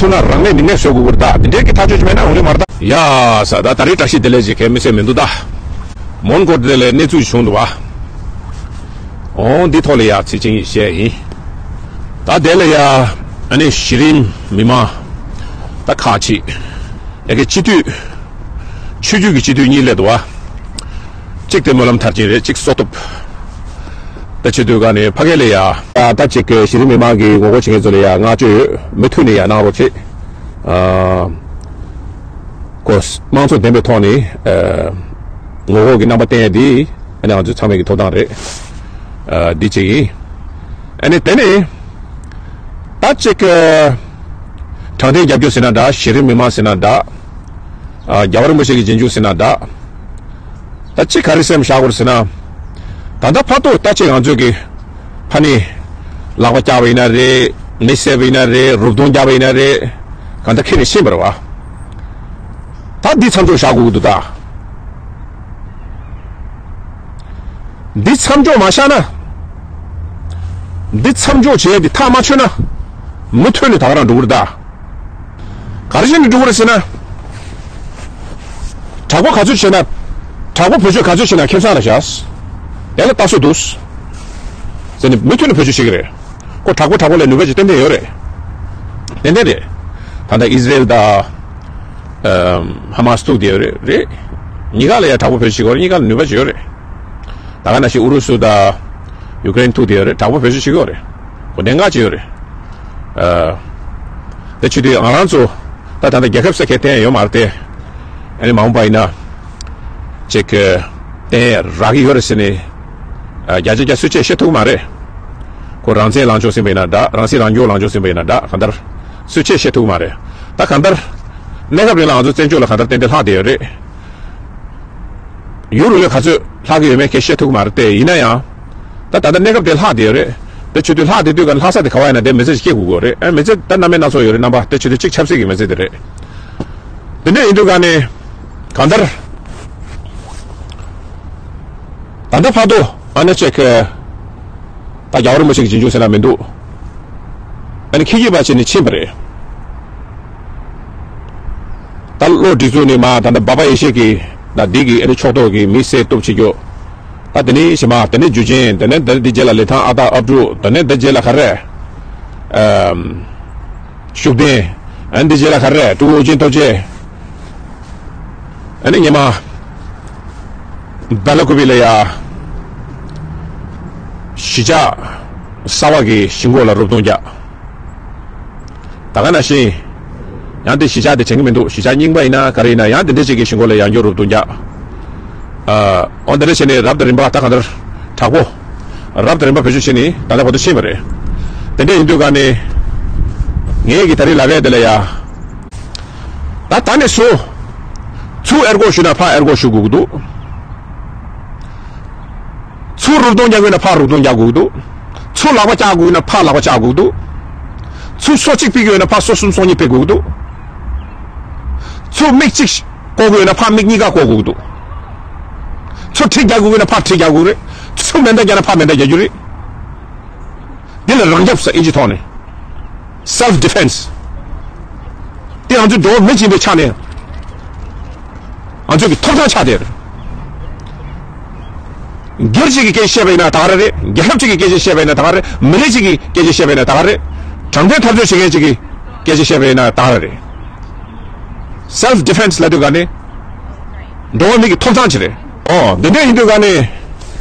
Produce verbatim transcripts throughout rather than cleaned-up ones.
ན་རང་ལས་ནི་ངས་བཟོ་དགོས་ཀྱི་རེད་ད། དེ་འདྲའི་གི་ཐག་གཅོད་ཅིག་མེད་ན་འོང་རེད་མ་རེད་ད། ཡ་ས་ད་ད་རེས་བཀྲ་ཤིས་བདེ་ལེགས་ཅིག་གས་མི་སེམས་མི་འདུག་ད། མོན་གྷོ་དེ་ལས་གནས་ཚུལ་བྱུང་འདུག་བ། འོང་འདི་ཐོག་ལ་ཡ་ཚིག་ཅིག་བཤད་ཡིན། ད་དེ་ལ་ཡ་ཨ་ནི་གཞི་རིམ་མི་མང་ད་ཁག་ཅིག་ཡ་གི་སྤྱི་འཐུས་ཆོས་བརྒྱུད་ཀྱི་སྤྱི་འཐུས་གཉིས་སླེབས་འདུག་བ། གཅིག་དེ་སྨོན་ལམ་མཐར་ཕྱིན་རེད། གཅིག་སོ་ཐུབ། ད་བྱེད་དུས་ག་ནས་ཕ་གི་ལ་ཡ། ད་ད་ཅིག་གི་གཞི་རིམ་མི་མང་གི་ངོ་རྒོལ་བྱེད་མཁན་ཚོ་ལ་ཡ་བསྔགས་བརྗོད་ཡོད། མུ་མཐུད་ནས་ཡ་གནང་རོགས་བྱེད། ཨ། ཁོ་དམངས་གཙོ་ལྡན་པའི་ཐོག་ནས་ཨ། ངོ་རྒོལ་གྱི་རྣམ་པ་བསྟན་ཡ་འདི་ཨ་ནི་ང་ཚོ་ཚང་མའི་གི་ཐོབ་ཐང་རེད། ཨ། འདི་གཅིག་ཡིན། ཨ་ནི་དེ་ནས་ད་ཅིག་གི་དྲང་བདེན་རྒྱབ་སྐྱོར་ཟེར་ན་འདྲ། གཞི་རིམ་མི་མང་ཟེར་ན་འདྲ། ཨ། རྒྱལ་བ་རིན་པོ་ཆེ་གི་རྗེས་འཇུག་ཟེར་ན་འདྲ། ད་ཅི་ག་རེ་སེམས་བཞག་དགོས་ཟེར་ན། ད་ལྟ་བར་དུ་ད་ཅི་ང་ཚོས་ཀྱི་ཕ་ནི་ལག་པ་བཀྱགས་པ་ཡིན་ན་རེད། མི་བསད་པ་ཡིན་ན་རེད། རུབ་རྡུང་བརྒྱབ་པ་ཡིན་ན་རེད། གང་ལྟར་ཁྱེད་ནས་ཤེས་པ་རེད་བ། ད་འདི་མཚམས་འཇོག་བཞག་དགོས་ཀྱི་འདུག་ད། འདི་མཚམས་འཇོག་མ་བཞག་ན། འདི་མཚམས་འཇོག་བྱས་ཏེ་ཐག་མ་ཆོད་ན། མུ་མཐུད་ནས་ད་ག་རང་འགྲོ་གི་རེད་ད། ག་རེ་བྱས་ནས་འགྲོ་གི་རེད་ཟེར་ན། དྲག་པོ་ག་ཚོད་བྱས་ན། དྲག་པོ་བེད་སྤྱོད་ག་ཚོད་བྱས་ན་ཁེ་བཟང་ལ་བཞག་དེ་ལ་ལྟ་སྲོལ་འདུག་ཟེར་ནས་མུ་མཐུད་ནས་བེད་སྤྱོད་བྱེད་ཀྱི་རེད། ཁོ་དྲག་པོ་དྲག་པོ་ལས་ནུས་པ་ཅིག་ཏན་ཏན་ཡོད་རེད། ཏན་ཏན་རེད། ད་ལྟ་ཨི་ཟི་རེལ་དང་། ཧ་མ་སི་ཐུག་བསྡད་ཡོད་རེད། རེད། གཉིས་ཀ་ལ་ཡང་དྲག་པོ་བེད་སྤྱོད་བྱེད་ཀྱི་ཡོད་རེད། གཉིས་ཀ་ལ་ནུས་པ་ཅིག་ཡོད་རེད། ད་ག་ནང་བཞིན་ཨུ་རུ་སུ་དང་ཡུ་ཀེ་རེན་ཐུག་བསྡད་ཡོད་རེད། དྲག་པོ་བེད་སྤྱོད་བྱེད་ཀྱི་ཡོད་རེད། གོ་གནད་འགག་ཅིག་ཡོད་རེད། ཨ། དེ་བྱེད་དུས་ང་རང་ཚོ་ད་ད་ལྟ་རྒྱལ་ཁབ་ཟེར་མཁན་གཏན་ཡོད་མ་རེད་དེ། ཨ་ནི་མ་འོངས་པ་ཡིན་ན། ཅིག་གཏན་རག་གི་ཡོད་རེད་ཟེར་ནས། ཨ། བརྒྱ་ཆ་བརྒྱ་སུས་ཆེས་བཤད་ཐུབ་ཀྱི་མ་རེད། ཁོ་རང་བཙན་ལངས་ཕྱོགས་ཟིན་པ་ཡིན་ན་འདྲ། རང་སྲིད་རང་སྐྱོང་ལངས་ཕྱོགས་ཟིན་པ་ཡིན་ན་འདྲ། གང་ལྟར་སུས་ཆེས་བཤད་ཐུབ་ཀྱི་མ་རེད། ད་གང་ལྟར་གནས་སྐབས་རིང་ལ་ང་ཚོ་བཙན་བྱོལ་ལ་གང་ལྟར་ཏན་ཏན་ལྷག་བསྡད་ཡོད་རེད། ཡུ་རོ་ལས་ག་ཚོད་ལྷག་གི་ཡོད་མེད་ཁྱེད་བཤད་ཐུབ་ཀྱི་མ་རེད་དེ། ཡིན་ན་ཡང་། ད་ད་ལྟ་གནས་སྐབས་དེ་ལྷག་བསྡད་ཡོད་རེད། དེ་བྱེད་དུས་ལྷག་བསྡད་དུས་ག་ལྷག་ས་དེ་ག་བ་ཡིན་ན་དེ་མི་ཚེ་ཞིག་སྐྱེལ་དགོས་ཀྱི་ཡོད་རེད། ཨ། མི་ཚེ་ད་རྣམ་པ་སྣ་ཚོགས་ཡོད་རེད། རྣམ་པ་དེ་བྱེད་དུས་གཅིག་ཆབ་སྲིད་ཀྱི་མི་ཚེ་དེ་རེད། དེ་འདྲ་ཡིན་དུས་ག་ནས་གང་ལྟར། ད་ལྟ་བར་དུ་ཨ་ནི་ཅིག་གི་ད་རྒྱལ་བ་རིན་པོ་ཆེ་གི་རྗེས་འཇུག་ཟེར་ན་མི་འདུག་ཨ་ནི་ཁྱི་སྐྱིད་པ་བྱས་ནས་ཕྱིན་པ་རེད། ད་བློ་སྒྲིག་འཛུགས་ནས་མ་ད་ལྟ་འབའ་པ་ཡེ་ཤེས་ཀྱི་ད་འདི་གི་ཨ་ནི་ཕྱོགས་གཏོགས་ཀྱི་མི་བསད་གཏུབ་བྱེད་རྒྱུ། ད་དེ་ནས་ཞི་མ་དེ་ནས་འཇུ་ཆེན། དེ་ནས་འདི་འདི་རྗེས་ལ་ལི་ཐང་ཨ་སྟག་ཨབ་ཕྲུག་དེ་ནས་འདི་རྗེས་ལ་ག་རེ། ཨམ། ཤུགས་ལྡན། ཨ་ནི་འདི་རྗེས་ལ་ག་རེ། ཀྲུའུ་ཨུ་ཅིན་ཐོབ་ཆེ། ཨ་ནི་ཉི་མ། སྦེ་ལ་ཀུ་པི་ལ་ཡ། གཞིས་ཆགས་གསར་བ་གི་ཞི་མགོ་ལ་རུབ་རྡུང་རྒྱག་ད་ག་ནང་བཞིན། ཡང་དེ་གཞིས་ཆགས་དེ་དྲན་གི་མི་འདུག་གཞིས་ཆགས་རྙིང་པ་ཡིན་ན་ག་རེ་ཡིན་ན་ཡང་དེ་འདྲ་ཅིག་གི་ཞི་མགོ་ལ་ཡང་བསྐྱར་རུབ་རྡུང་རྒྱག་ཨ། འོ་འདི་འདྲ་བྱས་ནས་རབ་དང་རིམ་པ་ད་གང་ལྟར་དྲག་པོ། རབ་དང་རིམ་པ་བེད་སྤྱོད་བྱས་ནས་ད་ལྟ་བར་དུ་ཕྱིན་པ་རེད། དེ་འདྲ་ཡིན་དུས་ག་ནས། ངས་ཀྱི་ད་རེས་ལབ་ཡས་དེ་ལ་ཡ། ད་ད་ནས་བཟུང་། ཚུར་ཨེར་སྒོག་ཞུ་ན་ཕར་ཨེར་སྒོག་ཞུ་དགོས་ཀྱི་འདུག་ཚུར་རུབ་རྡུང་རྒྱག་དགོས་ན་ཕར་རུབ་རྡུང་རྒྱག་དགོས་ཀྱི་འདུག་ཚུར་ལག་པ་བཀྱག་དགོས་ན་ཕར་ལག་པ་བཀྱག་དགོས་ཀྱི་འདུག་ཚུར་སོ་གཅིག་ཕུད་དགོས་ན་ཕར་སོ་གསུམ་སོ་གཉིས་ཕུད་དགོས་ཀྱི་འདུག་ཚུར་མིག་གཅིག་བཀོག་དགོས་ན་ཕར་མིག་གཉིས་ཀ་བཀོག་དགོས་ཀྱི་འདུག་ཚུར་གྲི་རྒྱག་དགོས་ན་ཕར་གྲི་རྒྱག་དགོས་རེད། ཚུར་མེ་མདའ་རྒྱག་ན་ཕར་མེ་མདའ་རྒྱག་རྒྱུ་རེད། འདི་ལ་རང་སྐྱོབ་ཟེར་ཨིན་ཇི་ཐོག་ནས། Self defense། དེ་ང་ཚོའི་འགྲོ་བ་མི་ཡིན་པའི་ཆ་ནས་ང་ཚོའི་གི་ཐོབ་ཐང་ཆགས་བསྡད་རེད། སྒེར་གཅིག་གི་སྐད་ཆ་བཤད་པ་ཡིན་ན་ད་ག་རེ་རེད། རྒྱལ་ཁབ་གཅིག་གི་སྐད་ཆ་བཤད་པ་ཡིན་ན་ད་ག་རེ་རེད། མི་རིགས་གཅིག་གི་སྐད་ཆ་བཤད་པ་ཡིན་ན་ད་ག་རེ་རེད། དྲང་བདེན་འཐབ་རྩོད་བྱེད་མཁན་གཅིག་གི་སྐད་ཆ་བཤད་པ་ཡིན་ན་ད་ག་རེ་རེད། Self defense ལབ་དུས་ག་ནས་འགྲོ་བ་མི་གི་ཐོབ་ཐང་ཅིག་རེད། ཨོ་འདི་འདྲ་ཡིན་དུས་ག་ནས་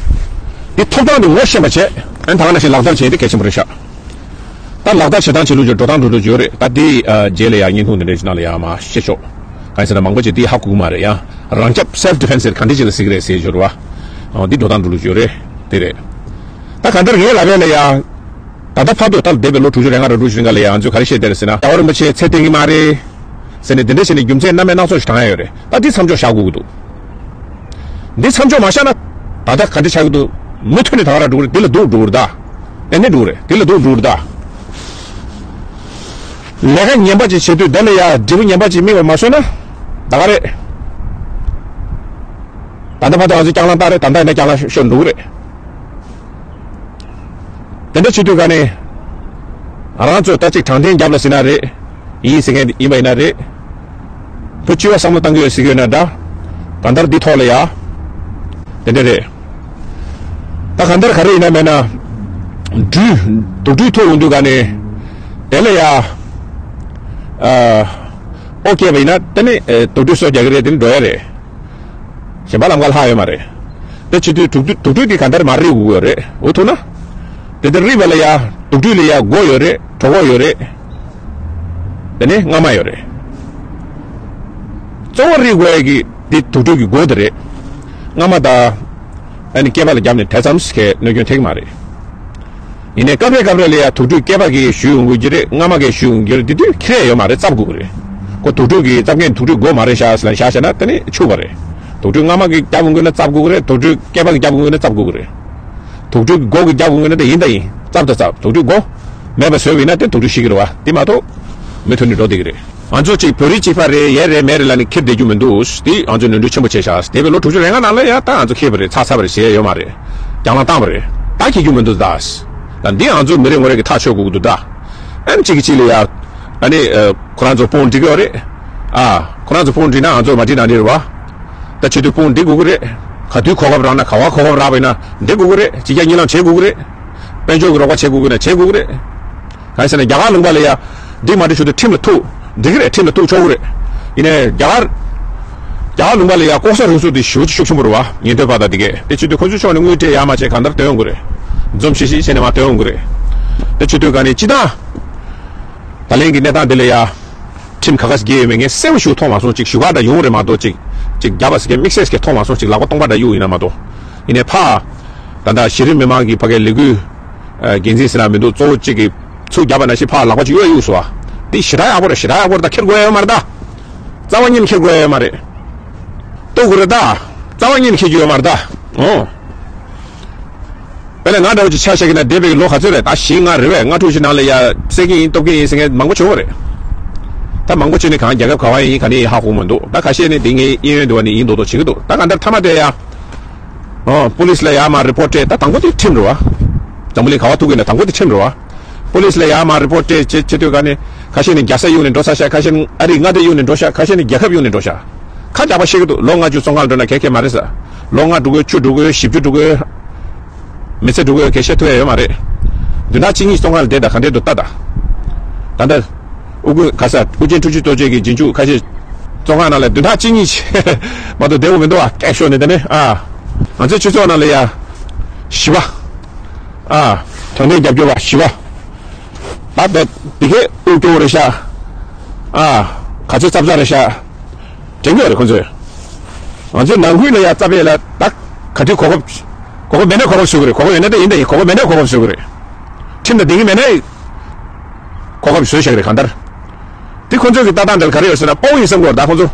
འདི་ཐོབ་ཐང་འདི་ངོ་ཤེས་པ་བྱས། ཨ་ནི་ད་ག་ནང་བཞིན་ལག་བསྟར་བྱེད་ཡས་འདི་གལ་ཆེན་པོ་རེད་ཤག་ད་ལག་བསྟར་བྱེད་སྟངས་བྱེད་ལུགས་ཀྱི་འགྲོ་སྟངས་འགྲོ་ལུགས་ཡོད་རེད། ད་འདི་ཨ་རྗེས་ལ་ཡང་བརྙན་ཐུང་འདི་འདྲའི་ནང་ལ་ཡང་མ་བཤད་ཆོག་གང་ཡིན་ཟེར་ན་མང་པོ་ཅིག་འདི་ཧ་གོ་གི་མ་རེད། ཡང་རང་སྐྱོབ་self defense ཟེར་ག་འདྲ་ཅིག་ལ་ཟེར་གི་རེད་ཟེར་ཞོར་བ། ཨོ་འདི་འགྲོ་སྟངས་འགྲོ་ལུགས་ཡོད་རེད། དེ་རེད། ད་གང་ལྟར་ངས་ལབ་ཡས་ལ་ཡང་། ད་ལྟ་བར་དུ་ད་འདས་པའི་ལོ་དྲུག་ཅུ་རེ་ལྔ་རེ་དྲུག་ཅུ་རེ་ལྔ་ལ་ཡང་ང་ཚོས་ག་རེ་བཤད་བསྡད་རེད་ཟེར་ན། རྒྱལ་བ་རིན་པོ་ཆེ་ཚད་ལྡན་གྱི་མ་རེད། ཟེར་ནས་འདི་འདྲ་བྱས་ནས་རྒྱུ་མཚན་སྣ་མིན་སྣ་ཚོགས་ཤིག་དྲངས་ཡ་ཡོད་རེད། ད་འདི་མཚམས་འཇོག་བཞག་དགོས་ཀྱི་འདུག་འདི་མཚམས་འཇོག་མ་བཞག་ན། ད་ལྟ་ག་འདྲ་ཆགས་ཀྱི་འདུག་མུ་མཐུད་ནས་ད་ག་རང་འགྲོ་གི་རེད། འདི་ལ་སྡུག་འགྲོ་གི་རེད་ད། ཏན་ཏན་འགྲོ་གི་རེད། འདི་ལ་སྡུག་འགྲོ་གི་རེད་ད། ལས་ཀ་ངན་པ་ཅིག་བྱེད་དུས་འདི་ལ་ཡ་འབྲས་བུ་ངན་པ་ཅིག་སྨིན་པ་མ་བཟོས་ན། ད་ག་རེད། ད་ལྟ་བར་དུ་ང་ཚོ་རྐྱང་ལངས་བཏང་རེད། ད་ལྟ་ཡིན་ན་རྐྱང་ལངས་ཤོར་འགྲོ་གི་རེད། དེ་འདྲ་བྱེད་དུས་ག་ནས། ང་རང་ཚོས་ད་ཅིག་དྲང་བདེན་རྒྱབ་ལ་ཟིན་ན་རེད། ཡིན་ཟེར་མཁན་ཡིན་པ་ཡིན་ན་རེད། བོད་སྤྱི་བ་བསམ་བློ་བཏང་གི་ཡོད་ཟེར་གི་ཡོད་ན་འདྲ། གང་ལྟར་འདི་ཐོག་ལ་ཡ། དེ་འདྲ་རེད། ད་གང་ལྟར་ག་རེ་ཡིན་ན་མེད་ན། འགྲུལ། དུག་སྦྲུལ་ཐུག་ཡོང་དུས་ག་ནས། དེ་ལ་ཡ། ཨ། ཨོ་སྐྱེས་པ་ཡིན་ན་དེ་ནི་དུག་སྦྲུལ་སོ་རྒྱག་གི་རེད། དེ་ནི་འགྲོ་ཡ་རེད། གཞན་པ་ལམ་ཁ་ལྷག་ཡོད་མ་རེད། དེ་བྱེད་དུས་དུག་སྦྲུལ་དུག་སྦྲུལ་དེ་ག་འདྲ་མར་རིག་དགོས་ཀྱི་ཡོད་རེད། འོ་ཐུག་ན། དེ་ལྟར་རིག་པ་ལ་ཡ། དུག་སྦྲུལ་ལ་ཡ་མགོ་ཡོད་རེད། གྲོད་ཁོག་ཡོད་རེད། དེ་ནས་རྔ་མ་ཡོད་རེད། གཙོ་བོ་རིག་དགོས་ཀྱི་དེ་དུག་སྦྲུལ་གྱི་མགོ་དེ་རེད། རྔ་མ་དང་། ཨ་ནི་སྐེད་པ་ལ་བརྒྱབ་ནས་དེ་ཙམ་ཞིག་གིས་གནོད་སྐྱོན་ཐེབས་ཀྱི་མ་རེད། ཡིན་ནའི་སྐབས་རེ་སྐབས་རེ་ལ་ཡ་དུག་སྦྲུལ་སྐེད་པ་གིས་གཞུས་ཡོང་གི་རེད། རྔ་མ་གིས་གཞུས་ཡོང་གི་རེད། དེ་དུས་ཁེ་ཡོད་མ་རེད། བཙབ་དགོས་ཀྱི་རེད། ཁོ་དུག་སྦྲུལ་གྱིས་བཙབ་མཁན་དུག་སྦྲུལ་མགོ་མ་རེད་ཤག་ཟེར་ལབ་བཞག་བྱས་ན་དེ་ནི་འཆུག་པ་རེད། དུག་སྦྲུལ་རྔ་མ་གིས་བརྒྱབ་ཡོང་གི་ན་བཙབ་དགོས་ཀྱི་རེད། དུག་སྦྲུལ་སྐེད་པ་གིས་བརྒྱབ་ཡོང་གི་ན་བཙབ་དགོས་ཀྱི་རེད། དུག་སྦྲུལ་མགོ་གིས་བརྒྱབ་ཡོང་གི་ན་དེ་ཡིན་ད་ཡིན། བཙབ་ད་བཙབ། དུག་སྦྲུལ་མགོ་མེད་པ་བཟོས་པ་ཡིན་ན་དེ་དུག་སྦྲུལ་ཤི་གི་རེད་བ། དེ་མ་གཏོགས་མུ་མཐུད་ནས་འགྲོ་བསྡད་ཀྱི་རེད། ང་ཚོ་གཅིག་བོད་རིགས་གཅིག་པ་རེད། ཡས་རེད་མས་རེད་ལབ་ནས་འཁྱེར་བསྡད་རྒྱུ་མི་འདུག་དེ་ང་ཚོ་ནོར་འཁྲུལ་ཆེན་པོ་བྱས་ཤག་འདས་པའི་ལོ་དྲུག་ཅུ་རེ་ལྔ་ནང་ལ་ཡ་ད་ང་ཚོ་འཁྱེར་བ་རེད། ཚར་ཚར་བ་རེད། བྱས་ཡོད་མ་རེད། རྒྱང་ལངས་བཏང་བ་རེད། ད་འཁྱེར་རྒྱུ་མི་འདུག་ད། ད་འདི་ང་ཚོ་མི་རེ་ངོ་རེ་གིས་ཐག་ཆོད་དགོས་ཀྱི་འདུག་ད། ཨ་ནི་གཅིག་གིས་གཅིག་ལ་ཡ། ཨ་ནི་ཁོ་རང་ཚོ་དཔུང་སྒྲིག་གི་ཡོད་རེད། ཨ། ཁོ་རང་ཚོ་དཔུང་སྒྲིག་ན་ང་ཚོ་མ་སྒྲིག་ན་འགྲིག་རེད་བ། ད་བྱེད་དུས་དཔུང་སྒྲིག་དགོས་ཀྱི་རེད། ག་དུས་གོ་སྐབས་རག་ན་ག་བ་གོ་སྐབས་རག་པ་ཡིན་ན་འགྲིག་དགོས་ཀྱི་རེད། གཅིག་རྒྱབ་གཉིས་ལངས་བྱེད་དགོས་ཀྱི་རེད། དཔལ་འབྱོར་གྱི་རོགས་པ་བྱེད་དགོས་ཀྱི་ན་བྱེད་དགོས་ཀྱི་རེད། གང་ཡིན་ཟེར་ན་རྒྱ་གར་ལུང་པ་ལ་ཡ། འགྲིག་མ་འགྲིག་ཞུ་དུས་ཁྲིམས་ལ་ཐུག་འགྲིག་གི་རེད། ཁྲིམས་ལ་ཐུག་ཆོག་གི་རེད། ཡིན་ནའི་རྒྱ་གར། རྒྱ་གར་ལུང་པ་ལ་ཡ་ལྐོག་ཟ་རུལ་སུངས་དེ་ཞེ་པོ་ཅིག་ཤུགས་ཆེན་པོ་རེད་བ། ཉེན་རྟོག་པ་དང་དེ་གས་དེ་བྱེད་དུས་ཁོ་ཚོས་ཕྱོགས་ནས་དངུལ་སྤྲད་ཡག་མ་བྱས་གང་ལྟར་སྟོན་ཡོང་གི་རེད། འཛོམས་ཤིག་ཤིག་བྱས་ནས་མར་སྟོན་ཡོང་གི་རེད། དེ་བྱེད་དུས་ག་ནས་སྤྱི་བཏང་། ད་ལན་གྱི་གནས་སྟངས་དེ་ལ་ཡ། ཁྲིམས་ག་ག་ཞིག་འགལ་ཡོད་མེད་ངས་གསལ་པོ་ཞིག་མཐོང་མ་སོང་། ཅིག་བཞུགས་སྒར་དང་ཡོང་རེད་མ་གཏོགས་ཅིག་ཅིག་རྒྱབ་པ་ཟེར་མཁན་དམིགས་བསལ་ཞིག་མཐོང་མ་སོང་། ཅིག་ལག་པ་སྟོང་པ་འདྲ་གཡུག་ཡིན་ན་མ་གཏོགས། ཡིན་ནའི་ཕ། ད་ལྟ་གཞི་རིམ་མི་མང་གི་ཕ་གའི་ལས་འགུལ། འགན་འཛིན་ཟེར་ན་མི་འདུག་གཙོ་བོ་གཅིག་གིས་ཚུར་རྒྱབ་པ་ནང་བཞིན་ཕར་ལག་པ་ཅིག་གཡུག་གཡུག་སོང་བ། འདི་ཞེ་དྲག་ཡག་པོ་རེད། ད་འཁྱེར་དགོས་ཡ་ཡོད་མ་རེད་ད། རྩ་བ་ཉིད་ནས་འཁྱེར་དགོས་ཡ་ཡོད་མ་རེད། གཏུག་དགོས་རེད་ད། རྩ་བ་ཉིད་ནས་འཁྱེར་རྒྱུ་ཡོད་མ་རེད་ད། ཨོ། དཔེར་ན་ང་འདྲ་བོ་ཅིག་ཆ་བཞག་གི་ན་འདས་པའི་ལོ་ག་ཚོད་རེད། ད་བཞི་ལྔ་རེད་པས། ལྔ་དྲུག་ཅིག་ནང་ལ་ཡ་བསད་ཀྱི་ཡིན་གཏུབ་ཀྱི་ཡིན་ཟེར་མཁན་མང་པོ་བྱུང་བ་རེད། ད་མང་པོ་བྱུང་ནས་གང་རྒྱལ་ཁབ་ག་བ་ཡིན་ག་ནས་ཡིན་ཧ་གོ་མི་འདུག་ད་ཁ་ཤས་ནི་དེ་ངའི་གཡས་གཡོན་དུ་བ་ནས་ཡིན་མདོག་མདོག་བྱེད་ཀྱི་འདུག་ད་གང་ལྟར་མཐའ་མ་དེ་ཡ། ཨོ། པུ་ལིས་ལ་ཡར་མར་རི་པོར་ཊི་སྤྲད། ད་དང་པོ་དེ་ཁྲིམས་རེད་བ། འཛམ་བུ་གླིང་ག་བ་ཐུག་གི་ན་དང་པོ་དེ་ཁྲིམས་རེད་བ། པུ་ལིས་ལ་ཡར་མར་རི་པོར་ཊི་སྤྲད་བྱེད་བྱེད་དུས་ག་ནས་ཁ་ཤས་ནས་རྒྱལ་ས་གཡུགས་ནས་འགྲོ་ཚར་ཤག་ཁ་ཤས་ནས་ཨ་རིའི་མངའ་སྡེ་གཡུགས་ནས་འགྲོ་ཤག་ཁ་ཤས་ནས་རྒྱལ་ཁབ་གཡུགས་ནས་འགྲོ་ཤག་ཁ་རྒྱག་པ་ཤེས་ཀྱི་འདུག་ལོ་ལྔ་བཅུ་བཙོན་ཁང་འགྲོ་ན་གལ་གལ་མ་རེད་ཟེར། ལོ་ལྔ་འགྲོ་གི་ཡོད། བཅུ་འགྲོ་གི་ཡོད། བཞི་བཅུ་འགྲོ་གི་ཡོད། མི་ཚེ་འགྲོ་གི་ཡོད། གལ་བཤད་ཐུབ་ཡ་ཡོད་མ་རེད། བདུན་ཕྲག་གཅིག་གཉིས་བཙོན་ཁང་ལ་བསྡད་དང་ག་འདྲས་འདུག་ལྟ་དང་། ད་ལྟ། ཨུ་ཀུན་ག་ས་ཨུ་རྒྱན་ཐུགས་རྗེ་རྡོ་རྗེ་གི་རྗེས་འཇུག་ཁ་ཤས། བཙོན་ཁང་ནང་ལ་བདུན་ཕྲག་གཅིག་གཉིས་མ་གཏོགས་བསྡད་དགོས་མི་འདུག་བ། སྐད་ཤོར་ནས་དེ་ནས་ཨ། ང་ཚོའི་སྤྱི་ཚོགས་ནང་ལ་ཡ། ཞི་བ། ཨ། དྲང་བདེན་རྒྱབ་སྐྱོར་བ་ཞི་བ། ད་ལྟ་འདི་གས་དབུ་སྐྱོར་རེད་ཤག་ཨ། ག་ཚོད་ཙབ་ཙབ་རེད་ཤག་དྲན་གྱི་ཡོད་རེད་ཁོང་ཚོས། ང་ཚོའི་ནང་ཁུལ་ལ་ཡ་ཙབ་ཡས་ལ་ད་ག་དུས་གོ་སྐབས། གོ་སྐབས་མེད་ན་གོ་སྐབས་བཟོ་གི་རེད། གོ་སྐབས་ཡོད་ན་ད་ཡིན་ད་ཡིན། གོ་སྐབས་མེད་ན་གོ་སྐབས་བཟོ་གི་རེད། ཁྲིམས་དང་ལྡན་གྱི་མེད་ན། གོ་སྐབས་བཟོས་བཞག་གི་རེད་གང་ལྟར། དེ་ཁོ་ཚོའི་གི་ལྟ་སྟངས་འདྲ་ག་རེ་ཡོད་ཟེར་ན་དཔའ་བོ་ཡིན་བསམ་གི་ཡོད་རེད་ད་ཁོ་ཚོ།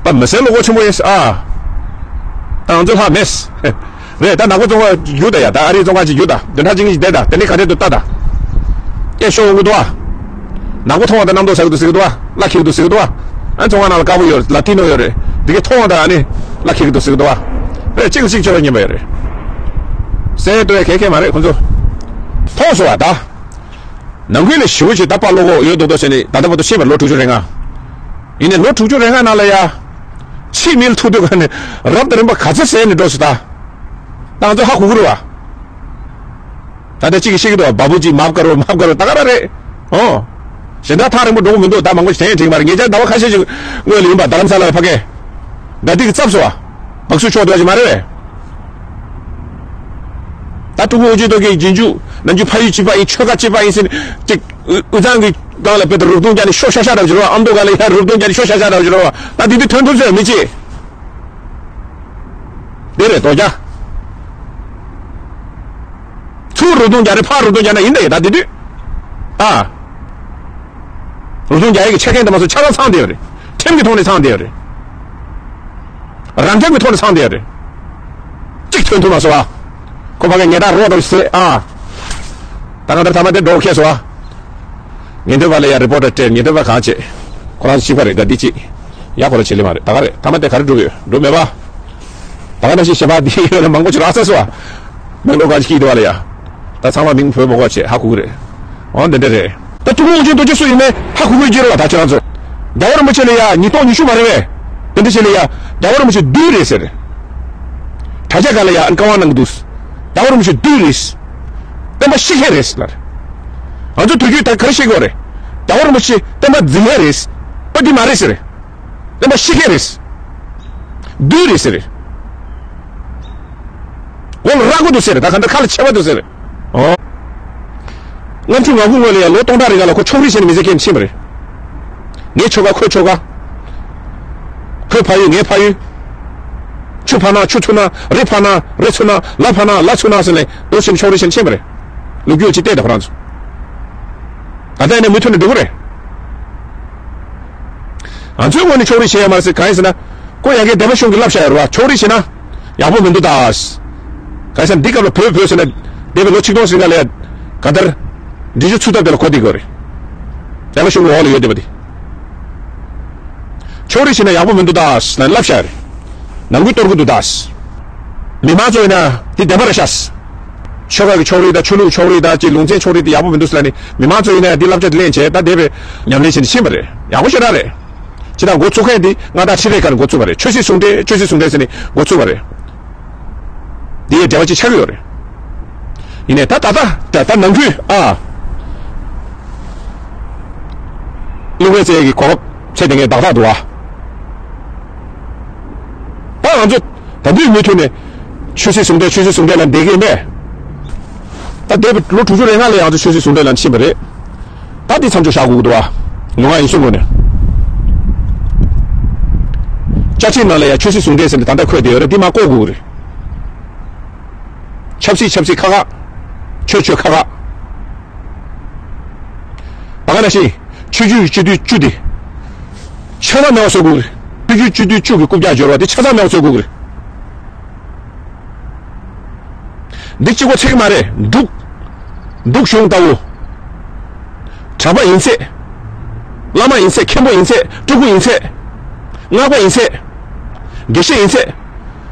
ད་མི་སེར་བློ་ཁོག་ཆེན་པོ་ཡིན་ཟེར་ཨ། ད་ང་ཚོ་ལྷག་མེད། རེད་ད་ནག་པོ་བཙོན་ཁང་རྒྱུགས་ད་ཡ། ད་ཨ་རིའི་བཙོན་ཁང་ཅིག་རྒྱུགས་ད། བདུན་ཕྲག་གཅིག་གཉིས་ཅིག་བསྡད་ད། དེ་ནས་ག་འདྲས་འདུག་ལྟ་ད། སྐད་ཤོར་འོང་གི་འདུག་ཨ། ནག་པོ་མཐོང་བ་དང་གནམ་རྡོ་ཟ་གི་འདུག་ཟེར་གི་འདུག་ཨ། བརླག་འཁྱེར་གི་འདུག་ཟེར་གི་འདུག་ཨ། ཨ་བཙོན་ཁང་ནང་ལ་དཀར་པོ་ཡོད་ལ་ཏི་ནོ་ཡོད་རེད། འདི་གས་མཐོང་བ་དང་ཨ་ནི་བརླག་འཁྱེར་གི་འདུག་ཟེར་གི་འདུག་ཨ། རེད་གཅིག་ལ་གཅིག་ཆོད་པ་ཉན་པ་ཡོད་རེད། གསན་ཡས་གཏོང་ཡས་གལ་ཁེལ་མ་རེད་ཁོ་ཚོ། མཐོང་སོང་བ་ད། ནང་ཁུལ་ལ་ཞེ་པོ་ཅིག་ད་དཔའ་བློ་ཁོག་ཡོད་མདོག་མདོག་བྱས་ནས་ད་ལྟ་བར་དུ་ཤེས་པ་ལོ་དྲུག་ཅུ་རེ་ལྔ། ཡིན་ནའི་ལོ་དྲུག་ཅུ་རེ་ལྔ་ནང་ལ་ཡ། ཕྱིའི་མི་ལ་ཐུག་དུས་ག་ནས་རབ་དང་རིམ་པ་ག་ཚོད་ཟད་ནས་འགྲོ་སོང་ད། ད་ང་ཚོ་ཧ་གོ་གི་རེད་བ། ད་ལྟ་གཅིག་གིས་བཤད་ཀྱི་འདུག་བ། བ་བུ་ཅིག་མབ་ཀ་རོ་མབ་ཀ་རོ་ད་ག་རང་རེད། ཨོ། གཞན་དག་ཐག་རིང་པོ་འགྲོ་གི་མི་འདུག་ད་མང་པོ་ཞིག་དྲན་ཡང་དྲན་གྱི་མ་རེད། ངེད་ཅག་ཟླ་བ་ཁ་ཤས་ཤིག་སྔོན་ལ་ཡིན་པ་རྡ་རམ་ས་ལ་ལ་ཕ་གིར། དགའ་སྡིག་གིས་བཙབས་སོང་བ། བག་ཚུགས་ཆོག་འདུག་ཅིག་མ་རེད་བས། ད་ཀྲུང་གོ་འུ་ཅག་ཏོ་གི་རྗེས་འཇུག་ནམ་རྒྱུན་ཕ་ཡུལ་གཅིག་པ་ཡིན་ཆོལ་ཁ་གཅིག་པ་ཡིན་ཟེར་ནས་ཅིག་དབུ་དབུ་གཙང་གི་སྒང་ལ་དཔེ་ད་རུབ་རྡུང་རྒྱག་ནས་ཤོ་ཤ་ཤ་འདྲ་བོ་ཅིག་རེད་བ། ཨ་མདོ་སྒང་ལ་ཡ་རུབ་རྡུང་རྒྱག་ནས་ཤོ་ཤ་ཤ་འདྲ་བོ་ཅིག་རེད་བ། ད་དེ་དུས་ཐོན་ཐུབ་ས་ཡོད་མི་ཅིག་དེ་རེད་དོ་རྒྱ། ཚུར་རུབ་རྡུང་རྒྱག་རེད། ཕར་རུབ་རྡུང་རྒྱག་ན་ཡིན་ད་ཡིན་ད་དེ་དུས། ཨ། རུབ་རྡུང་རྒྱག་ཡས་ཀྱི་ཆ་རྐྱེན་དེ་མ་སོང་ཆ་ཚང་ཚང་བསྡད་ཡོད་རེད། ཁྲིམས་ཀྱི་ཐོག་ནས་ཚང་བསྡད་ཡོད་རེད། རང་སྐྱོང་གི་ཐོག་ནས་ཚང་བསྡད་ཡོད་རེད། གཅིག་ཐོན་ཐུབ་མ་སོང་ཨ། ཁོ་ཕ་གི་ཉེས་དག་རོགས་དང་ཟེར་ཨ། ད་ག་ད་ཐ་མ་དེ་འགྲོ་ཁེལ་སོང་ཨ། ཉེན་རྟོག་པ་ལ་ཡ་རི་པོ་ཊ་སྤྲད། ཉེན་རྟོག་པ་གང་བྱེད། ཁོ་རང་ཚོ་གཅིག་པ་རེད། དགའ་སྡིག་གཅིག་ཡ་ཁོ་རང་བྱེད་ལེ་མ་རེད། ད་ག་རེད། ཐ་མ་དེ་ག་རེ་འགྲུབ་ཡོད། འགྲུབ་མེད་པ། ད་ག་ནང་བཞིན་གཞན་པ་འདི་ཡོད་ན་མང་པོ་ཅིག་རག་ཚར་སོང་ཨ། མིང་ལོ་གང་ཅིག་སྐྱིད་འདུག་བ་ལ་ཡ། ད་ཚང་མ་མིང་བོས་མ་གོ་བྱེད་ཧ་གོ་གི་རེད། འོ་འདི་འདྲ་རེད། ད་ཐུན་མོང་དབང་ཆེན་རྡོ་རྗེ་སུ་ཡིན་མིན་ཧ་གོ་གི་ཡོད་ཀྱི་རེད་བ། ད་ཁྱེད་རང་ཚོ་རྒྱལ་བ་རིན་པོ་ཆེ་ལ་ཡ་ཉིས་སྟོང་ཉི་ཤུ་མ་རེད་བས། དེ་འདྲ་བྱས་ལ་ཡ་རྒྱལ་བ་རིན་པོ་ཆེ་བདུད་རེད་ཟེར། དྲ་རྒྱ་སྒང་ལ་ཡ་ཨ་ནི་བཀའ་དབང་གནང་གི་འདུག་རྒྱལ་བ་རིན་པོ་ཆེ་བདུད་རེད། བསྟན་པ་བཤིག་མཁན་རེད་ཟེར་ལ། ང་ཚོ་དུས་རྒྱུན་ད་ག་རེ་བཤད་དགོས་རེད། རྒྱལ་བ་རིན་པོ་ཆེ་བསྟན་པ་འཛིན་མཁན་རེད། ཨ་འདི་མ་རེད་ཟེར། བསྟན་པ་བཤིག་མཁན་རེད། བདུད་རེད་ཟེར། མགོ་ལ་རྭ་མགོ་འདུག་ཟེར། ད་ག་འདྲ་ཁ་ལ་མཆེ་བ་འདུག་ཟེར། ཨོ། ལྔ་བཅུ་ང་དགུ་སྔོན་ལ་ཡ་ལོ་སྟོང་ཕྲག་རིང་ག་ལ་ཁོ་ཕྱོགས་རིས་བྱས་ནས་མི་ཟེར་མཁན་ཕྱིན་པ་རེད། ངའི་ཁྱོ་ག་ཁོའི་ཁྱོ་ག་ཁོའི་ཕ་ཡུལ་ངའི་ཕ་ཡུལ། ཆུ་ཕར་ན་ཆུ་ཚུར་ན། རི་ཕར་ན་རི་ཚུར་ན། ལ་ཕར་ན་ལ་ཚུར་ན་ཟེར་ནས་དོ་ཕྱིན་ཕྱོགས་རིས་བྱས་ནས་ཕྱིན་པ་རེད། ལོ་རྒྱུས་ཅིག་བལྟས་དང་ཁོ་རང་ཚོ། ད་ལྟ་ཡིན་ན་མུ་མཐུད་ནས་འགྲོ་གི་རེད། ང་ཚོའི་ངོས་ནས་ཕྱོགས་རིས་བྱེད་ཡ་མ་རེད་ཟེར། གང་ཡིན་ཟེར་ན། ཁོ་ཡ་གིའི་སྡེ་པ་གཞུང་གིས་བསླབ་བྱ་ཡོད་རེད་བ། ཕྱོགས་རིས་བྱེད་ན་ཡག་པོ་མི་འདུག་ད། གང་ཡིན་ཟེར་ན་འདི་སྐབས་ལ་བོད་བོད་ཟེར་ན་འདས་པའི་ལོ་ཆིག་སྟོང་ཟིན་ག་ལ་ཡ་ག་འདར་འབྲི་ཆུ་ཚུགས་ཐབས་དེ་ལ་གོ་བསྡད་དགོས་རེད། སྡེ་པ་གཞུང་གི་འོག་ལ་ཡོད་བསྡད་པ་དེ། ཕྱོགས་རིས་བྱེད་ན་ཡག་པོ་མི་འདུག་ད་ཟེར་ན་བསླབ་བྱ་རེད། ནང་ཁུལ་གཏོར་གི་འདུག་ད། མི་མང་ཚོ་ཡིན་ན་དེ་བདེན་པ་རེད་ཤག་ཆོལ་ཁ་གི་ཕྱོགས་རིས་དང་ཆོས་ལུགས་ཕྱོགས་རིས་དང་ཅིག་ལུང་ཚན་ཕྱོགས་རིས་དེ་ཡག་པོ་མི་འདུག་ཟེར་ལབ་ནས་མི་མང་ཚོ་ཡིན་ན་འདི་བསླབ་བྱ་དེ་ལེན་བྱས། ད་འདས་པའི་ཉམས་ལེན་བྱས་ནས་ཕྱིན་པ་རེད། ཡག་པོ་ཞེ་དྲག་རེད། ཅི་ལྟར་འགོ་ཚུགས་མཁན་འདི་མངའ་བདག་ཁྲི་རལ་སྒང་ནས་འགོ་ཚུགས་པ་རེད། ཆོས་སྲིད་ཟུང་འབྲེལ་ཆོས་སྲིད་ཟུང་འབྲེལ་ཟེར་ནས་འགོ་ཚུགས་པ་རེད། འདི་ཡི་འབྲེལ་བ་ཅིག་ཆགས་ཀྱི་ཡོད་རེད། ཡིན་ནའི་ད་ད་ད་ད་ད་ནང་ཁུལ་ཨ། གླིང་བས་རྩེ་ཡས་ཀྱི་གོ་སྐབས་ཚད་དེ་ངས་བདག་ཐག་འདུག་ཨ། ད་ང་ཚོ་ད་དུས་མུ་མཐུད་ནས་ཆོས་སྲིད་ཟུང་འབྲེལ་ཆོས་སྲིད་ཟུང་འབྲེལ་ལ་འདེད་ཀྱི་མེད། ད་འདས་པའི་ལོ་དྲུག་ཅུ་རེ་ལྔ་ལ་ཡང་ཚོ་ཆོས་སྲིད་ཟུང་འབྲེལ་ལ་ཕྱིན་པ་རེད། ད་འདི་མཚམས་འཇོག་བཞག་དགོས་ཀྱི་འདུག་ཨ། ལུང་ང་ཡིན་གསུང་དགོས་ནས། བཅའ་ཁྲིམས་ནང་ལ་ཡང་ཆོས་སྲིད་ཟུང་འབྲེལ་ཟེར་ནས་ད་ལྟ་འཁོད་བསྡད་ཡོད་རེད། འདི་མ་བཀོད་དགོས་ཀྱི་རེད། ཆབ་སྲིད་ཆབ་སྲིད་ཁག་ཁག་ཆོས་ཆོས་ཁག་ཁག་ད་ག་ནང་བཞིན་ཆོས་བརྒྱུད་ཀྱི་སྤྱི་འཐུས་བཅུ་དེ་ཆ་ཚང་མེད་པ་བཟོ་དགོས་རེད། ཆོས་བརྒྱུད་སྤྱི་འཐུས་བཅུ་གི་རྐུབ་བཀྱག་འབྱོར་བ་དེ་ཆ་ཚང་མེད་པ་བཟོ་དགོས་རེད། འདི་གཅིག་པོ་ཚད་ཀྱི་མ་རེད། འབྲུག་འབྲུག་གཞུང་ལྟ་བུ། གྲྭ་པ་ཡིན་ཚད། བླ་མ་ཡིན་ཚད། མཁན་པོ་ཡིན་ཚད། སྤྲུལ་སྐུ་ཡིན་ཚད། སྔགས་པ་ཡིན་ཚད། དགེ་བཤེས་ཡིན་ཚད།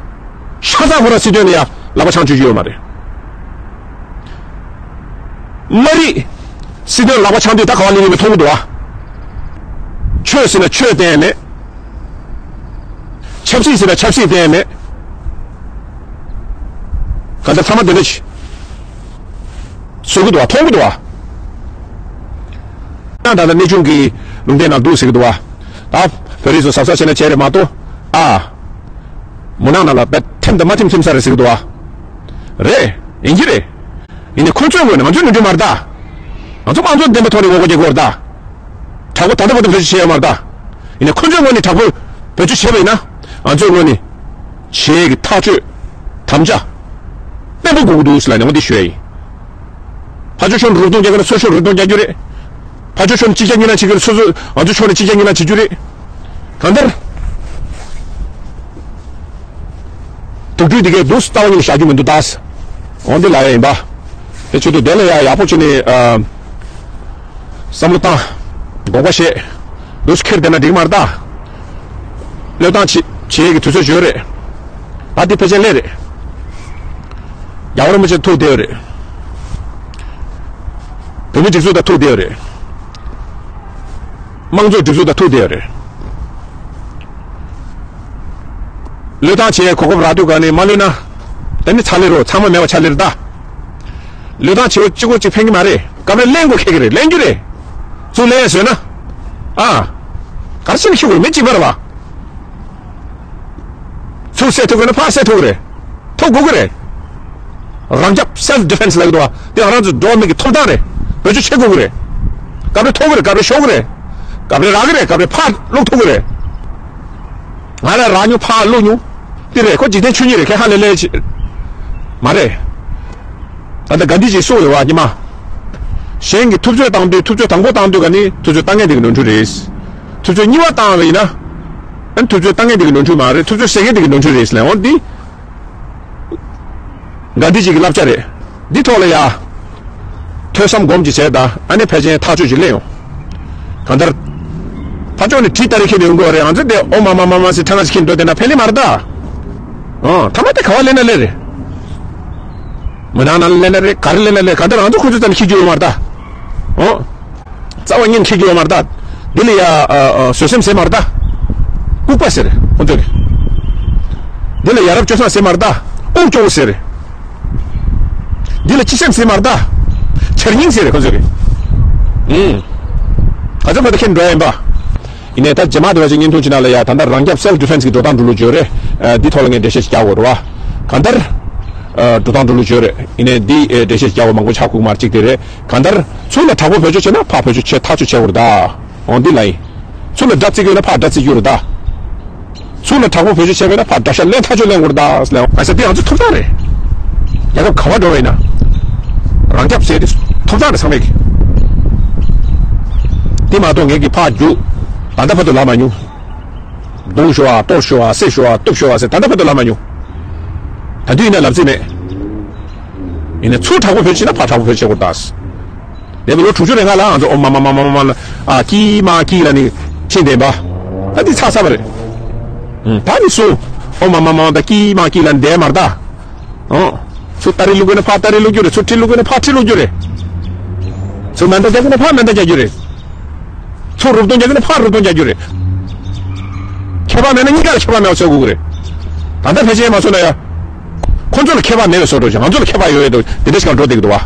ཆ་ཚང་ཁོ་རང་སྲིད་དོན་ལ་ཡང་ལག་པ་འཆང་བཅུག་རྒྱུ་ཡོད་མ་རེད། མ་རེད། སྲིད་དོན་ལག་པ་འཆང་དུས་ད་ག་བ་ལེན་ཡོད་མེད་མཐོང་གི་འདུག་ཨ། ཆོས་ཟེར་ན་ཆོས་བསྟན་མེད། ཆབ་སྲིད་ཟེར་ན་ཆབ་སྲིད་བསྟན་མེད། ག་འདྲ་ཐ་མ་དེ་འདྲ་ཞིག་བཟོ་གི་འདུག་ཨ། མཐོང་གི་འདུག་ཨ། ཡང་ད་ལྟ་གནས་ཆུང་གི་ལུང་བསྟན་ནང་འདུག་ཟེར་གི་འདུག་ཨ། ད་བོད་རིགས་ཚོ་གཟབ་གཟབ་བྱས་ན་བྱས་རེད་མ་གཏོགས་ཨ། མུན་ནག་ནང་ལ་བད་ཐིམ་དང་མ་ཐིམ་ཐིམ་ས་རེད་ཟེར་གི་འདུག་ཨ། རེད། ཡིན་གྱི་རེད། ཡིན་ནའི་ཁོ་ཚོའི་ངོས་ནས་ང་ཚོའི་ནོར་འཁྲུལ་མ་རེད་ད། ང་ཚོ་དམངས་གཙོ་བདེན་པ་ཐོག་ནས་ངོ་རྒོལ་བྱེད་དགོས་རེད་ད། དྲག་པོ་ད་ལྟ་བར་དུ་བེད་སྤྱོད་བྱས་ཡོད་མ་རེད་ད། ཡིན་ནའི་ཁོ་ཚོའི་ངོས་ནས་དྲག་པོ་བེད་སྤྱོད་བྱས་པ་ཡིན་ན། ང་ཚོའི་ངོས་ནས་བྱེད་ཡས་ཀྱི་ཐག་གཅོད་དམ་བཅའ་བརྟན་པོ་དགོས་ཀྱི་འདུག་ཟེར་ལབ་ནས་ང་འདི་ཞུ་ཡ་ཡིན། ཕར་ཕྱོགས་ཕྱོགས་ནས་རུབ་རྡུང་རྒྱག་གི་ན་ཚུར་ཕྱོགས་རུབ་རྡུང་རྒྱག་རྒྱུ་རེད། ཕར་ཕྱོགས་ཕྱོགས་ནས་ཅི་རྒྱག་ཉེ་ན་བྱེད་ཀྱི་རེད། སོ་སོ་ང་ཚོ་ཕྱོགས་ནས་ཅི་རྒྱག་ཉེ་ན་བྱེད་རྒྱུ་རེད། གང་ལྟར། དུག་སྦྲུལ་འདི་གའི་འདུག་ལྟ་བ་ཉིད་ལ་བཞག་རྒྱུ་མི་འདུག་ད། འོ་འདི་ལབ་ཡ་ཡིན་པ། དེ་ཆེད་དུ་དེ་ལ་ཡ་ཡག་པོ་བྱས་ནས་ཨ། བསམ་བློ་བཏང་། དགོངས་པ་བཞེས། འདུག་ཁྱེར་བསྡད་ན་འགྲིག་མ་རེད་ད། བློས་བཏང་བྱེད་བྱེད་ཡས་ཀྱི་དུས་ཚོད་ཡོད་རེད། ད་འདི་ཕལ་ཆེར་སླེབས་རེད། རྒྱལ་བ་རིན་པོ་ཆེ་ཐུག་བསྡད་ཡོད་རེད། བོད་མི་སྒྲིག་འཛུགས་དང་ཐུག་བསྡད་ཡོད་རེད། དམངས་གཙོའི་སྒྲིག་འཛུགས་དང་ཐུག་བསྡད་ཡོད་རེད། བློས་བཏང་བྱེད་ཡས་གོ་སྐབས་རག་དུས་ག་ནས་མ་བློས་ན། ད་ནི་ཚར་ལེ་རོ་ཚང་མ་མེད་པ་ཆགས་ལེ་རེད་ད། བློས་བཏང་བྱེད་པ་གཅིག་པོ་གཅིག་ཕན་གྱི་མ་རེད། སྐབས་རེ་ལེན་དགོས་ཁེལ་གྱི་རེད། ལེན་རྒྱུ་རེད། ཚུར་ལེན་ཡས་བཟོས་ན། ཨ། ག་རེ་བྱས་ནས་ཤི་དགོས་རེད། མི་གཅིག་པ་རེད་བ། ཚུར་བསད་ཐུབ་དགོས་ན་ཕར་བསད་ཐུབ་ཀྱི་རེད། ཐུབ་དགོས་ཀྱི་རེད། རང་སྐྱོབ་self defense ལབ་ཀྱི་འདུག་བ། དེ་ང་རང་ཚོ་འགྲོ་བ་མི་གི་ཐོབ་ཐང་རེད། བེད་སྤྱོད་བྱེད་དགོས་ཀྱི་རེད། སྐབས་རེ་ཐོབ་ཀྱི་རེད། སྐབས་རེ་ཤོར་གྱི་རེད། སྐབས་རེ་རག་གི་རེད། སྐབས་རེ་ཕར་བླུག་ཐུབ་ཀྱི་རེད། ང་ལ་རག་མྱོང་ཕར་བླུག་མྱོང་། དེ་རེད། ཁོ་འཇིག་རྟེན་ཆོས་ཉིད་རེད། ཁྱེད་ཧ་ལས་ལས་བྱེད། མ་རེད། ད་ལྟ་གྷན་དྷི་ཇིས་གསུངས་ཡོད་བ་ཉི་མ། གཞན་གྱིས་ཐུབ་ཚོད་བཏང་དུས་ཐུབ་ཚོད་དང་པོ་བཏང་དུས་ག་ནི་ཐུབ་ཚོད་བཏང་མཁན་དེ་གི་ནོར་འཁྲུལ་རེད། ཐུབ་ཚོད་གཉིས་པ་བཏང་བ་ཡིན་ན། ཨ་ནི་ཐུབ་ཚོད་བཏང་མཁན་དེ་གི་ནོར་འཁྲུལ་མ་རེད། ཐུབ་ཚོད་ཟད་མཁན་དེ་གི་ནོར་འཁྲུལ་རེད་ཟེར་ལབ་ཡོང་དུས། གྷན་དྷི་ཇི་གི་བསླབ་བྱ་རེད། འདི་ཐོག་ལ་ཡ། ཐོས་བསམ་སྒོམ་གྱི་བྱས་ད་ཨ་ནི་ཕལ་ཆེར་ཐག་གཅོད་ཅིག་ལེན་ཡོང་། གང་ལྟར། ཕར་ཕྱོགས་ནས་གྲི་སྟ་རེ་འཁྱེར་ནས་ཡོང་དགོས་རེད། ང་ཚོ་དེ་ཨོ་མ་མ་མ་མ་ཟེར་ཐང་ང་ཅིག་འཁྱེར་འགྲོ་བསྡད་ན་ཕན་ལེ་མ་རེད་ད། ཨོ་ཐ་མ་དེ་ག་བ་ལེན་ན་ལེ་རེད། མི་ནང་ན་ལེན་ན་རེད། ག་རེ་ལེན་ན་ལེ། གང་ལྟར་ང་ཚོ་ཁོ་ཚོ་ཙམ་ཤི་རྒྱུ་ཡོད་མ་རེད་ད། ཨོ། རྩ་བ་ཉིད་འཁྱེར་གྱི་ཡོད་མ་རེད་ད། འདི་ལ་ཡ་ཨ་ཨ་བཟོད་སེམས་ཟེར་མ་རེད་ད། ལྐུགས་པ་ཟེར་ཁོ་ཚོས། འདི་ལ་ཡ་རབས་སྤྱོད་བཟང་ཟེར་མ་རེད་ད། དབུགས་སྐྱོ་བོ་ཟེར། འདི་ལ་སྤྱི་སེམས་ཟེར་མ་རེད་ད། འཆར་སྙིང་ཟེར་ཁོ་ཚོས། ཨུམ། ག་ཚོད་བར་དུ་ཁྱེད་འགྲོ་ཡ་ཡིན་པ། ཡིན་ནའི་ད་རྗེས་མ་དེ་བ་ཅིག་བརྙན་ཐུང་ཅིག་ནང་ལ་ཡ་ད་ལྟ་རང་སྐྱོབ་self defense་གི་འགྲོ་སྟངས་འགྲོ་ལུགས་བརྗོད་རེད། ཨ་འདི་ཐོག་ལ་ངས་འགྲེལ་བཤད་ཅིག་རྒྱག་དགོས་རེད་བ། གང་ལྟར། ཨ་འགྲོ་སྟངས་འགྲོ་ལུགས་བརྗོད་རེད། ཡིན་ནའི་འདི་ཨེ་འགྲེལ་བཤད་ཅིག་རྒྱག་དགོས་མང་པོ་ཆགས་དགོས་མ་རེད། གཅིག་དེ་རེད། གང་ལྟར། ཚུར་ལ་དྲག་པོ་བེད་སྤྱོད་བྱས་ན་ཕར་བེད་སྤྱོད་བྱས་ཐག་གཅོད་བྱེད་དགོས་རེད་ད། འོ་འདི་ལ་ཡིན། ཚུར་ལ་དགྲ་བརྩི་གི་ཡོད་ན་ཕར་དགྲ་བརྩི་རྒྱུ་རེད་ད། ཚུར་ལ་དྲག་པོ་བེད་སྤྱོད་བྱས་པ་ཡིན་ན་ཕར་དགྲ་ཤ་ལེན་ཐག་གཅོད་ལེན་དགོས་རེད་ད་ཟེར་ལབ་ཡོང་། ང་ཚོ་འདི་ང་ཚོའི་ཐོབ་ཐང་རེད། རྒྱལ་ཁབ་ག་པར་འགྲོ་བ་ཡིན་ན། རང་སྐྱོབ་ཟེར་དེ་ཐོབ་ཐང་རེད་ཚང་མས་ཀྱི། དེ་མ་གཏོགས་ངས་ཀྱི་ཕར་རྒྱུག་ད་ལྟ་བར་དུ་ལབ་མ་མྱོང་། རྡུང་ཤོག་ཨ། གཏོར་ཤོག་ཨ། བསད་ཤོག་ཨ། གཏུབ་ཤོག་ཨ་ཟེར་ད་ལྟ་བར་དུ་ལབ་མ་མྱོང་། ད་དུས་ཡིན་ན་ལབ་རྩིས་མེད། ཡིན་ན་ཚུར་དྲག་པོ་བེད་སྤྱོད་བྱས་ན་ཕར་དྲག་པོ་བེད་སྤྱོད་བྱེད་དགོས་རེད་ད། འདས་པའི་ལོ་དྲུག་ཅུ་རེ་ལྔ་ལ་ང་ཚོ་ཨོ་མ་མ་མ་མ་མ་ལ་ཨ་ཀི་མ་ཀི་ལ་ནི་ཕྱིན་བསྡད་པ། ད་འདི་ཚར་ཚར་བ་རེད། ཨུམ། ད་ནི་སུ་ཨོ་མ་མ་མ་མ་ད་ཀི་མ་ཀི་ལ་ནི་བསྡད་མ་རེད་ད། ཨོ། ཚུར་སྟ་རེ་བླུག་དགོས་ན་ཕར་སྟ་རེ་བླུག་རྒྱུ་རེད། ཚུར་གྲི་བླུག་དགོས་ན་ཕར་གྲི་བླུག་རྒྱུ་རེད། ཚུར་མེ་མདའ་རྒྱག་དགོས་ན་ཕར་མེ་མདའ་རྒྱག་རྒྱུ་རེད། ཚུར་རུབ་རྡུང་རྒྱག་དགོས་ན་ཕར་རུབ་རྡུང་རྒྱག་རྒྱུ་རེད། ཁྱད་པར་མེད་ན་གཉིས་ཀ་ལ་ཁྱད་པར་མེད་པ་བཟོ་དགོས་ཀྱི་རེད། ད་ལྟ་ཕལ་ཆེར་མ་བཟོ་ན་ཡ། ཁོ་ཚོ་ལ་ཁྱད་པར་མེད་པའི་བཟོ་འགྲོ་ཞིང་ང་ཚོ་ལ་ཁྱད་པར་ཡོད་ཡོད་དུ་དེ་འདྲ་ཞིག་འགྲོ་བསྡད་ཀྱི་འདུག་བ།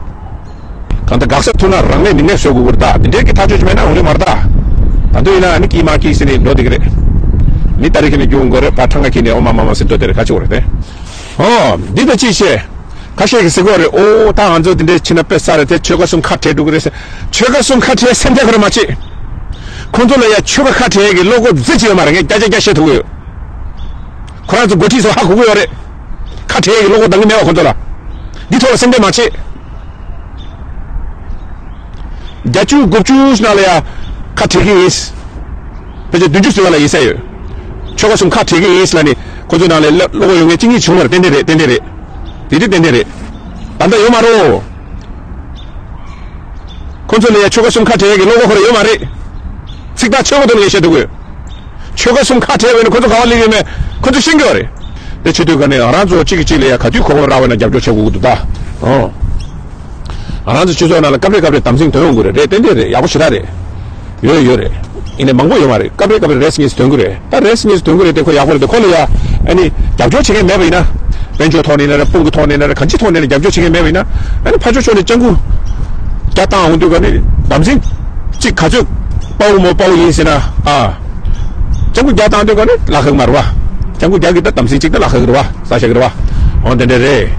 གང་ལྟར་དགག་ས་ཐུག་ན་རང་མེད་མི་མེད་བཟོ་དགོས་ཀྱི་རེད་ད། དེ་འདྲའི་གི་ཐག་གཅོད་ཅིག་མེད་ན་འོང་གི་མ་རེད་ད། ད་དུང་ཡིན་ན་ཨ་ནི་ཀི་མ་ཀི་ཟེར་ནས་འགྲོ་བསྡད་ཀྱི་རེད། མི་སྟ་རེ་ཁྱེར་ནས་རྒྱུག་དགོས་རེད། ཕར་ཁྲང་ཁ་ཁྱེར་ནས་ཨོ་མ་མ་མ་ཟེར་འགྲོ་བསྡད་རེད། ག་ཅི་དགོས་རེད་དེ། ཨོ། འདི་ད་ཅི་བཤད། ཁ་ཤས་ཀྱིས་ཟེར་གྱི་ཡོད་རེད། ཨོ་ད་ང་ཚོ་དེ་འདྲའི་ཕྱིན་ན་དཔེ་ས་རེད་དེ་ཆོལ་ཁ་གསུམ་ཁ་བྲལ་འགྲོ་གི་རེད་ཟེར། ཆོལ་ཁ་གསུམ་ཁ་བྲལ་སེམས་ཁྲལ་ག་རེ་མ་བྱེད། ཁོང་ཚོ་ལ་ཡ་ཆོལ་ཁ་ཁ་བྲལ་གྱི་བློ་ཁོག་རྩེ་གཅིག་ཡོད་མ་རེད། ངས་བརྒྱ་ཆ་བརྒྱ་བཤད་ཐུབ་ཀྱི་ཡོད། ཁོ་རང་ཚོ་འགོ་ཁྲིད་ཚོ་ཧ་གོ་གི་ཡོད་རེད། ཁ་བྲལ་གྱི་བློ་ཁོག་འདང་གི་མེད་པ་ཁོང་ཚོ་ལ། འདི་ཐོག་ལ་སེམས་ཁྲལ་མ་བྱེད། བརྒྱད་ཅུ་དགུ་བཅུ་ནང་ལ་ཡ་ཁ་བྲལ་གྱི་ཡིན། ཕལ་ཆེར་བདུན་ཅུ་ཟིན་པ་ལ་ཡིན་ས་ཡོད། ཆོལ་ཁ་གསུམ་ཁ་བྲལ་གྱི་ཡིན་ལབ་ནས་ཁོ་ཚོའི་ནང་ལ་བློ་ཁོག་ཡོད་མཁན་གཅིག་གཉིས་བྱུང་བ་རེད། ཏན་ཏན་རེད། ཏན་ཏན་རེད། དེ་དེ་ཏན་ཏན་རེད། ད་ལྟ་ཡོད་མ་རེད། ཁོ་ཚོ་ལ་ཡ་ཆོལ་ཁ་གསུམ་ཁ་བྲལ་གྱི་བློ་ཁོག་ཁོ་རང་ཡོད་མ་རེད། ཚིག་ཐག་ཆོད་པོ་དེ་ངས་བཤད་ཐུབ་ཀྱི་ཡོད། ཆོལ་ཁ་གསུམ་ཁ་བྲལ་བས་ན་ཁོ་ཚོ་ག་པར་སླེབས་ཡོད་མེད་ཁོ་ཚོ་ཤེས་ཀྱི་ཡོད་རེད། དེ་བྱེད་དུས་ག་ནས་ང་རང་ཚོ་གཅིག་གིས་གཅིག་ལ་ཡ་ག་དུས་གོ་སྐབས་རག་པ་ན་རྒྱབ་སྐྱོར་བྱེད་དགོས་ཀྱི་འདུག་ད། ཨོ། ང་རང་ཚོ་སྤྱི་ཚོགས་ནང་ལ་སྐབས་རེ་སྐབས་རེ་དམ་སྲི་ཐོན་ཡོང་གི་རེད། རེད། ཏན་ཏན་རེད། ཡག་པོ་ཞེ་དྲག་རེད། ཡོད་ཡོད་རེད། ཡིན་ནའི་མང་པོ་ཡོད་མ་རེད། སྐབས་རེ་སྐབས་རེ་རེས་གཉིས་སུ་ཐོན་གི་རེད། ད་རེས་གཉིས་སུ་ཐོན་གི་རེད་དེ་ཁོ་ཡག་པོ་རེད་དེ་ཁོ་ལ་ཡ་ཨ་ནི་རྒྱབ་སྐྱོར་བྱེད་མཁན་མེད་པ་ཡིན་ན། དཔལ་འབྱོར་ཐོག་ནས་ཡིན་ན་རེད། དཔུང་གི་ཐོག་ནས་ཡིན་ན་རེད། གང་ཅིའི་ཐོག་ནས་ཡིན་ན་རྒྱབ་སྐྱོར་བྱེད་མཁན་མེད་པ་ཡིན་ན། ཨ་ནི་ཕར་ཕྱོགས་ཕྱོགས་ནས་སྤྱང་ཀི་རྒྱག་བཏང་འོང་དུས་ག་ནི་དམ་སྲི་གཅིག་ག་ཚོད་དཔའ་བོ་མོ་དཔའ་བོ་ཡིན་ཟེར་ན་ཨ། སྤྱང་ཀི་རྒྱག་བཏང་དུས་ག་ནི་ལག་ཁག་མ་རེད་བ། སྤྱང་ཀི་རྒྱག་གི་ད་དམ་སྲི་གཅིག་ད་ལག་ཁག་རེད་བ། ས་ཞག་རེད་བ། འོ་དེ་འདྲ་རེད།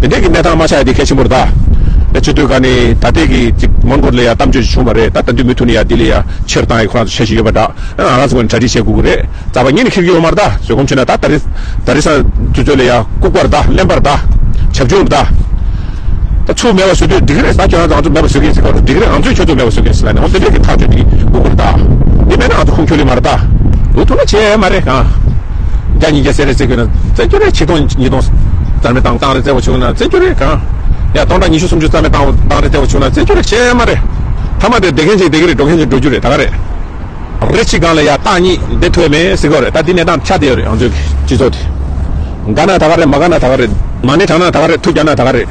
དེ་འདྲས་ཀྱི་གནས་སྟངས་མ་ཆགས་ཡ་དེ་གལ་ཆེན་པོ་རེད་ད། དེ་བྱེད་དུས་ག་ནི་ད་ལྟའི་གི་ཅིག་མོན་གྷོ་ལ་ཡ་གཏམ་བརྗོད་ཅིག་བྱུང་བ་རེད། ད་ད་དུང་མུ་མཐུད་ནས་ཡ་དེ་ལ་ཡ་ཕྱིར་བཏང་ཡ་ཁོ་རང་ཚོ་འཆར་གཞི་ཡོད་པ་འདྲ། ང་རང་ཚོ་ངོས་ནས་གྲ་སྒྲིག་བྱེད་དགོས་ཀྱི་རེད། རྩ་བ་ཉིད་ནས་འཁྱེར་གྱི་ཡོད་མ་རེད་ད། བཟོད་སྒོམ་བྱས་ན་ད་ད་རེས་ད་རེས་སང་དུས་ཚོད་ལ་ཡ་ལྐུགས་པ་རེད་ད། གླེན་པ་རེད་ད། བྱབ་ཆུང་རེད་ད། ད་ཚུར་མེད་པ་བཟོ་དུས་འགྲིག་གི་རེད་ད། ཁྱོད་རང་ཚོ་ང་ཚོ་མེད་པ་བཟོ་གི་ཡིན་ཟེར་ག་རེ་འགྲིག་གི་རེད། ང་ཚོས་ཁྱོད་ཚོ་མེད་པ་བཟོ་གི་ཡིན་ཟེར་ལབ་ནས་འོ་དེ་འདྲས་ཀྱི་ཐག་གཅོད་ཅིག་དགོས་ཀྱི་རེད་ད། འདི་མེད་ན་ང་ཚོ་ཁུངས་འཁྱོལ་ལེ་མ་རེད་ད། འུ་ཐུག་ན་བྱས་མ་རེད་གང་། བརྒྱ་ཉིས་བརྒྱ་ཟེར་རེད་ཟེར་དགོས་ན་བཙན་བྱོལ་རེད། ཆིག་སྟོང་ཉིས་སྟོང་རྩ་མེད་བཏང་བཏང་རེད་བཙན་བྱོལ་བྱུང་ན་བཙན་བྱོལ་རེད་གང་། ཡ་སྟོང་ཕྲག་ཉི་ཤུ་སུམ་ཅུ་རྩ་མེད་བཏང་བཏང་རེད་བཙན་བྱོལ་བྱུང་ན་བཙན་བྱོལ་རེད། བྱས་མ་རེད། མཐའ་མ་དེ་བསྡད་མཁན་ཅིག་བསྡད་ཀྱི་རེད། འགྲོ་མཁན་ཅིག་འགྲོ་རྒྱུ་རེད་ད་ག་རེད། རེ་གཅིག་སྒང་ལ་ཡ་རྟགས་གཉིས་འདི་ཐོས་མེད་ཟེར་གྱི་རེད། ད་འདི་གནས་སྟངས་ཆགས་བསྡད་ཡོད་རེད། ང་ཚོའི་སྤྱི་ཚོགས་དེ། དགའ་ན་ད་ག་རེད། མ་དགའ་ན་ད་ག་རེད། མ་ཎི་བགྲང་ན་ད་ག་རེད། ཐུགས་རྒྱག་ན་ད་ག་རེད།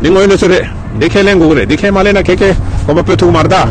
འདི་དངོས་ཡོད་གནས་ཚུལ་རེད། འདི་ཁས་ལེན་དགོས་ཀྱི་རེད། འདི་ཁས་མ་ལེན་ན་ཁྱེད་ཀྱིས་གོམ་པ་སྤོས་ཐུབ་ཀྱི་མ་རེད་ད།